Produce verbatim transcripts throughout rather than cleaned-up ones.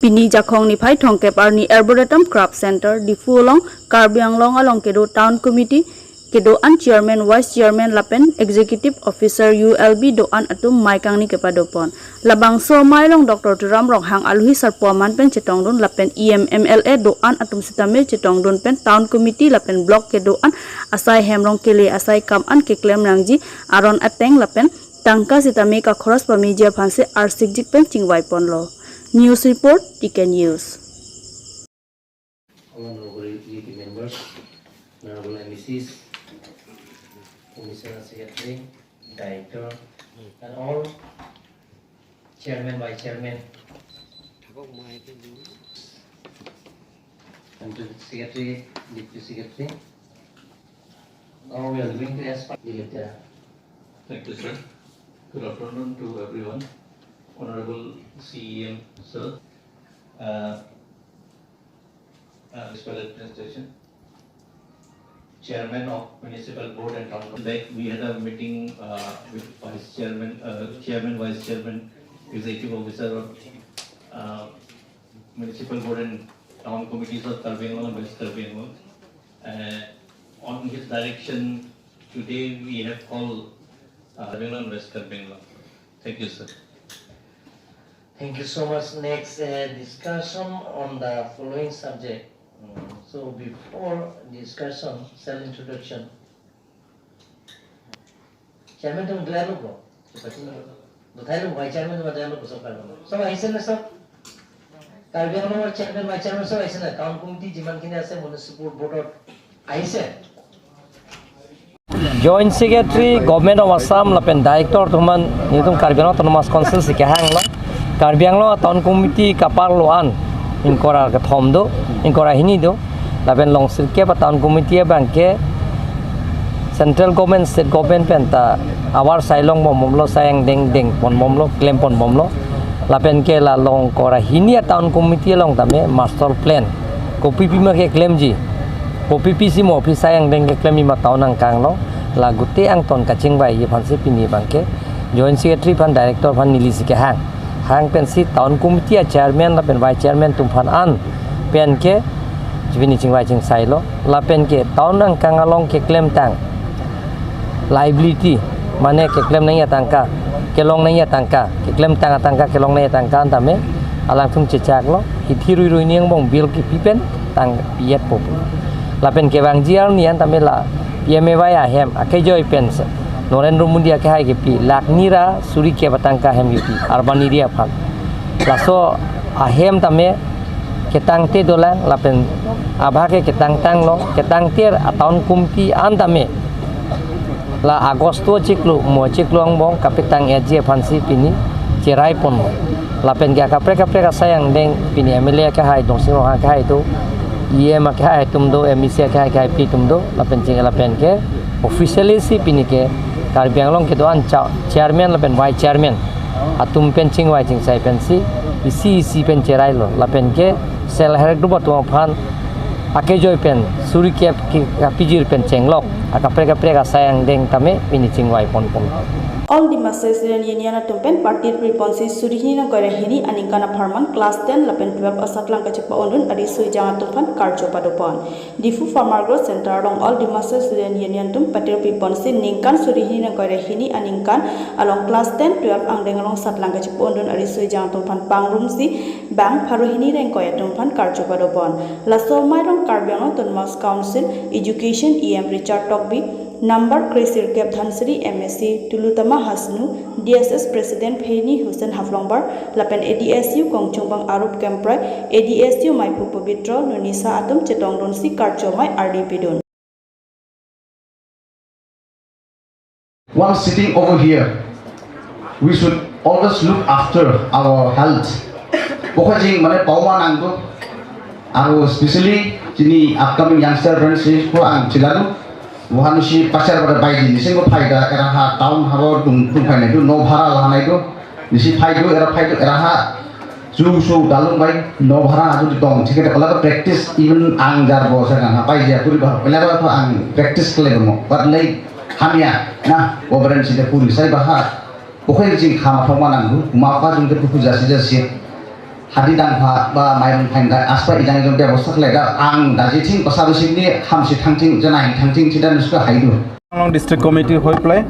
Pini Jakhong niphai thomkep arni Arboretum Craft Center Diphu along Karbi Anglong along kedo Town Committee kedo-an Chairman, Vice Chairman lapen Executive Officer U L B do-an atum mei kangni kepadopon. Labangso amei along Doctor Tuliram Ronghang alohi sarpo aman pen chetongdun lapen E M, M L A do-an atum sitame chetongdun pen Town Committee lapen Block kedo-an asai hem rong kele asai kam an keklem nangji aron ateng lapen tangka sitame kakhoros pameji aphansi arsikjik pen chingvaiponlo. News report, T K News. Honorable E P members, honorable M E Cs, Commissioner Secretary, Director, and all Chairman, Vice Chairman, and to Secretary, Deputy Secretary. Now we are going to ask for the letter. Thank you, sir. Good afternoon to everyone. Honorable C E M, sir. Uh, uh, Municipal Administration, Chairman of Municipal Board and Town. Like, we had a meeting, uh, with Vice Chairman, uh, Chairman, Vice Chairman, Executive Officer of, uh, Municipal Board and Town Committees of Karbi Anglong and West Karbi Anglong. Uh, on his direction, today we have called, uh, Karbi Anglong and West Karbi Anglong. Thank you, sir. Thank you so much. Next, uh, discussion on the following subject. Mm, so before discussion, self introduction. Chairman atum declare-lo ko? Dothailo, Vice Chairman atum declare-lo ko, sob Karbi Anglong? Sob ahise ne sob? Karbi Anglong Chairman, Vice Chairman sob ahise ne? Town Committee jiman khini ase, Municipal Board-ot ahise? Joint Secretary, Government of Assam, lapen Director atum aphan, nelitum Karbi Anglong Autonomous Council si kehanglo. Karbi Anglong Town Committee kapar lo an, ingkoi ra kethom do, ingkoi ra hini do. Lapen long sirkep a Town Committee abangke Central Government, State Government pen ta avarsai longbomlo, sai angdeng dengponbomlo, klemponbomlo. Lapen ke la long ingkoi ra hini a Town Committee along tame master plan kopi pima keklemji, kopi pisi mo phi sai angdeng keklemji ma town angkang along, la gute angton kachingvaiye aphansi pini abangke Joint Secretary aphan, Director aphan neli si kehang. Hang pensi Town Committee a Chairman lapen Vice Chairman atum aphan an pen ke chibini chingvai chingsailo. Lapen ke town angkang along keklemtang liability, mane keklem nangji atangka, kelong nangji atangka, keklemtang atangka, kelong nangji atangka an tame alangtum chechaklo, hithi rui rui ni angbong bill kipi pen tang pi-etpo pu. Lapen kevangji arni an tame la P M A Y ahem akejoi pen se Narendra Modi akehai kipi lakh ni ra suri kep atangka ahem kipi urban area aphan. Laso ahem tame ketangte dolang lapen abha ke ketangtanglo, ketangte a Town Committee an tame la August achiklo mo achiklo angbong kapetang-etji aphansi pini cheraiponlo. Lapen ke kaprek kaprek asai angdeng pini M L A akehai Dongsing Ronghang akehai do, E M akehai atum do, M E C akehai akehai pi atum do, lapen ching lapen ke officially si pini ke Karbi Anglong kedo-an cha-, Chairman lapen Vice Chairman atum pen chingvai chingsai pensi isi isi pen cherailo. Lapen ke self help group atum aphan akejoi pen suri kep ki kapijir pen chenglok akaprek kaprek asai angdeng tame pini chingvaiponpon. All Dimasa Student Union atum pen party priponsi suri hini ingkoi ra hini aningkan apharman class ten lapen twelve asatlang kachepa-ondun ariso ejang atum aphan karcho padopon. Diphu Farmer Growth Center along All Dimasa Student Union atum patir piponsi ningkan suri hini ingkoi ra hini aningkan along class ten twelve angdeng along satlang kachepa-ondun ariso ejang atum aphan pangrumsi bang pharo hini ra ingkoi atum aphan karcho padopon. Laso amei along Karbi Anglong Autonomous Council Education E M Richard Tokbi, number kre sirkep Dhansiri M A C Tulutama Hasnu, D S S President Pheini Hussain Haflongbar, lapen A D S U Kongchungbang Arup Kemprai, A D S U Maiphu Pobitro Nunisa atum chetongdunsi karcho amei ardi pidun. While sitting over here, we should always look after our health. Pokokjing mane pauma nangdo. Aro especially chini upcoming youngster friends ko ang chiladu. Wahan si pasar pada bai din sing ko phaida era ha town habo dung dung phainai do, no bhara lahanai do. Nisi phaido era phaido era ha Su su dalung bai no bhara aju di tong, thik hai, pala practice even ang jar bo sa kan hapai ja puri ba, pala ba ang practice kle mo, but lei hamya na oberen si puri sai ba ha, pokoi jing khama thong manang hu, ma pa jung ke puku jasi jasi. Adi dan pha ba mairung phan da aspa ijang jong dia bosak le da ang da jithing pasar sing ni ham si thang thing jana thang thing chidan suka haidu. Karbi Anglong District Committee hoi play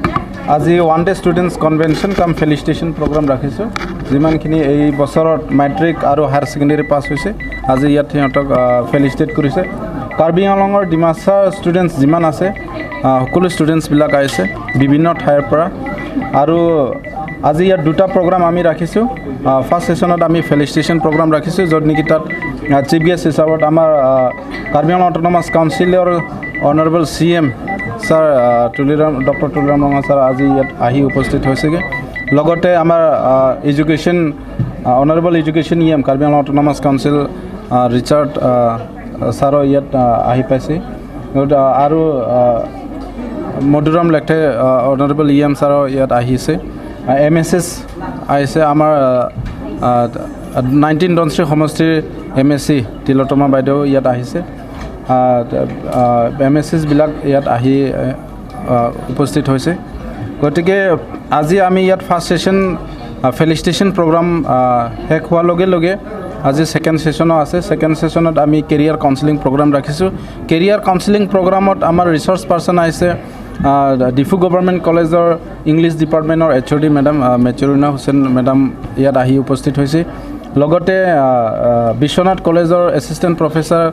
আজি one day students convention কাম ফেলিচিটেশ্যন প্ৰগ্ৰাম ৰাখিছোঁ। যিমানখিনি এই বছৰত মেট্ৰিক আৰু higher secondary pass হৈছে, আজি ইয়াত সিহঁতক, আহ, ফেলিচিটেট কৰিছে। কাৰ্বি আংলঙৰ ডিমাচা ষ্টুডেণ্টছ যিমান আছে, আহ, সকলো ষ্টুডেণ্টছবিলাক আহিছে বিভিন্ন ঠাইৰ পৰা। আৰু আজি ইয়াত দুটা প্ৰগ্ৰাম আমি ৰাখিছোঁ। আহ, ফাৰ্ষ্ট ছেশ্যনত আমি ফেলিচিটেশ্যন প্ৰগ্ৰাম ৰাখিছোঁ, য'ত নেকি তাত, আহ, চিফ গেষ্ট হিচাপত আমাৰ, আহ, কাৰ্বি আংলং অট'নমাছ কাউন্সিলৰ অনাৰেবল চি এম ছাৰ, আহ, তুলিৰাম, ডক্টৰ তুলিৰাম ৰঙা ছাৰ আজি ইয়াত আহি উপস্থিত হৈছেগৈ। লগতে আমাৰ, আহ, এডুকেশ্যন, আহ, honourable education E M Karbi Anglong autonomous council, আহ, ৰিচাৰ্ড, আহ, ছাৰো ইয়াত, আহ, আহি পাইছে। লগতে, আহ, আৰু, আহ, মধুৰাম লেকথে, আহ, অনাৰেবল ই এম ছাৰো ইয়াত আহিছে। আহ, এম এছ এছ আহিছে, আমাৰ, আহ, আহ, নাইনটিন ধনশিৰি সমষ্টিৰ এম এ চি তিলোত্তমা বাইদেউ ইয়াত আহিছে। আহ, আহ, এম এছ এছবিলাক ইয়াত আহি, আহ, আহ, উপস্থিত হৈছে। গতিকে আজি আমি ইয়াত ফাৰ্ষ্ট ছেশ্যন, আহ, ফেলিচিটেশ্যন প্ৰগ্ৰাম, আহ, শেষ হোৱাৰ লগে লগে আজি ছেকেণ্ড ছেশ্যনো আছে। ছেকেণ্ড ছেশ্যনত আমি কেৰিয়াৰ কাউন্সেলিং প্ৰগ্ৰাম ৰাখিছোঁ। কেৰিয়াৰ কাউন্সেলিং প্ৰগ্ৰামত আমাৰ ৰিচৰ্চ পাৰ্চন আহিছে, আহ, ডিফু গভৰ্ণমেণ্ট কলেজৰ ইংলিছ ডিপাৰ্টমেণ্টৰ এইচ অ' ডি মেডাম, আহ, মেচুৰিনা হুছেইন মেডাম ইয়াত আহি উপস্থিত হৈছে। লগতে, আহ, আহ, বিশ্বনাথ কলেজৰ এছিষ্টেণ্ট প্ৰফেচাৰ,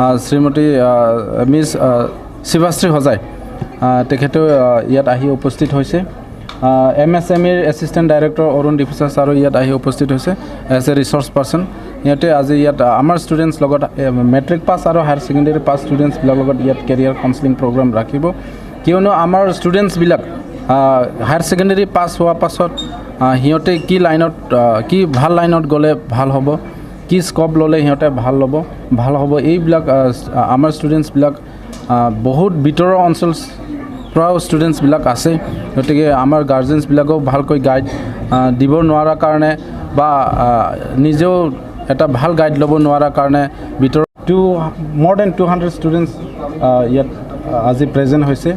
আহ, শ্ৰীমতী, আহ, মিছ, আহ, শিৱাশ্ৰী হজাই, আহ, তেখেতেও, আহ, ইয়াত আহি উপস্থিত হৈছে। আহ, এম এছ এম ইৰ এছিষ্টেণ্ট ডাইৰেক্টৰ অৰুণ ডিফুচা ছাৰো ইয়াত আহি উপস্থিত হৈছে এজ এ ৰিচৰ্চ পাৰ্চন। সিহঁতে আজি ইয়াত, আহ, আমাৰ ষ্টুডেণ্টছ লগত, আহ, মেট্ৰিক পাছ আৰু হায়াৰ ছেকেণ্ডেৰী পাছ ষ্টুডেণ্টছবিলাক লগত ইয়াত কেৰিয়াৰ কাউন্সেলিং প্ৰগ্ৰাম ৰাখিব। কিয়নো আমাৰ ষ্টুডেণ্টছবিলাক, আহ, হায়াৰ ছেকেণ্ডেৰী পাছ হোৱাৰ পাছত, আহ, সিহঁতে কি লাইনত, আহ, কি ভাল লাইনত গ'লে ভাল হ'ব, কি স্ক'প ল'লে সিহঁতে ভাল ল'ব, ভাল হ'ব, এইবিলাক, আহ, আমাৰ ষ্টুডেণ্টছবিলাক, আহ, বহুত ভিতৰৰ অঞ্চলৰ পৰাও ষ্টুডেণ্টছবিলাক আছে। গতিকে আমাৰ গাৰ্জেনছবিলাকেও ভালকৈ গাইড, আহ, দিব নোৱাৰাৰ কাৰণে বা, আহ, নিজেও এটা ভাল গাইড ল'ব নোৱাৰাৰ কাৰণে ভিতৰৰ two, more than two hundred students, আহ, ইয়াত, আহ, আজি প্ৰেজেণ্ট হৈছে।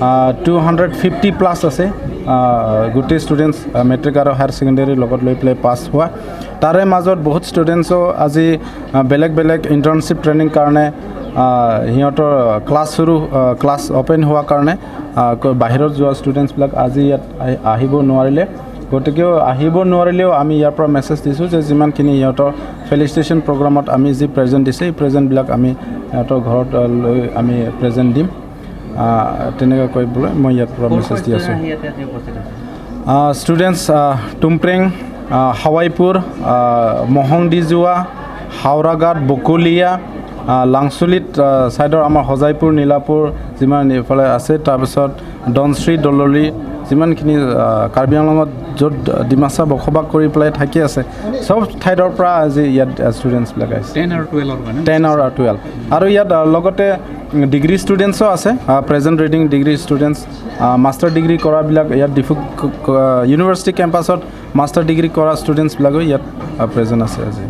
আহ, টু হাণ্ড্ৰেড ফিফটি প্লাছ আছে, আহ, গোটেই ষ্টুডেণ্টছ, আহ, মেট্ৰিক আৰু হায়াৰ ছেকেণ্ডেৰী লগত লৈ পেলাই পাছ হোৱা। তাৰে মাজত বহুত ষ্টুডেণ্টছো আজি, আহ, বেলেগ বেলেগ ইণ্টাৰ্ণশ্বিপ ট্ৰেইনিং কাৰণে, আহ, সিহঁতৰ ক্লাছ সৰু, আহ, ক্লাছ অপেন হোৱাৰ কাৰণে, আহ, ক-, বাহিৰত যোৱা ষ্টুডেণ্টছবিলাক আজি ইয়াত আহি, আহিব নোৱাৰিলে। গতিকেও আহিব নোৱাৰিলেও আমি ইয়াৰ পৰা মেছেজ দিছোঁ যে যিমানখিনি সিহঁতৰ ফেলিচিটেশ্যন প্ৰগ্ৰামত আমি যি প্ৰেজেণ্ট দিছে, এই প্ৰেজেণ্টবিলাক আমি সিহঁতৰ ঘৰত, আহ, লৈ আমি প্ৰেজেণ্ট দিম। আহ, তেনেকৈ কৈ পেলাই মই ইয়াৰ পৰা মেছেজ দি আছোঁ। আহ, ষ্টুডেণ্টছ, আহ, টুমপ্ৰেং, আহ, হাৱাইপুৰ, আহ, মহংডিজুৱা, হাওৰাঘাট, বকলীয়া, আহ, লাংচুলিত, আহ, ছাইডৰ আমাৰ হজাইপুৰ, নীলাপুৰ যিমান এইফালে আছে, তাৰপিছত ধনশিৰি, দলৰি, যিমানখিনি, আহ, কাৰ্বি আংলঙত য'ত ডিমাচা বসবাস কৰি পেলাই থাকি আছে, চব ঠাইৰ পৰা আজি ইয়াত, আহ, ষ্টুডেণ্টছবিলাক আহিছে। টেন আৰু টুৱেলভৰ কাৰণে? টেন আৰু টুৱেলভ। আৰু ইয়াত, আহ, লগতে ডিগ্ৰী ষ্টুডেণ্টছো আছে, আহ, প্ৰেজেণ্ট ৰিডিং ডিগ্ৰী ষ্টুডেণ্টছ, আহ, মাষ্টাৰ ডিগ্ৰী কৰাবিলাক ইয়াত ডিফু ক-, ক-, ইউনিভাৰ্চিটি কেম্পাছত মাষ্টাৰ ডিগ্ৰী কৰা ষ্টুডেণ্টছবিলাকো ইয়াত, আহ, প্ৰেজেণ্ট আছে আজি।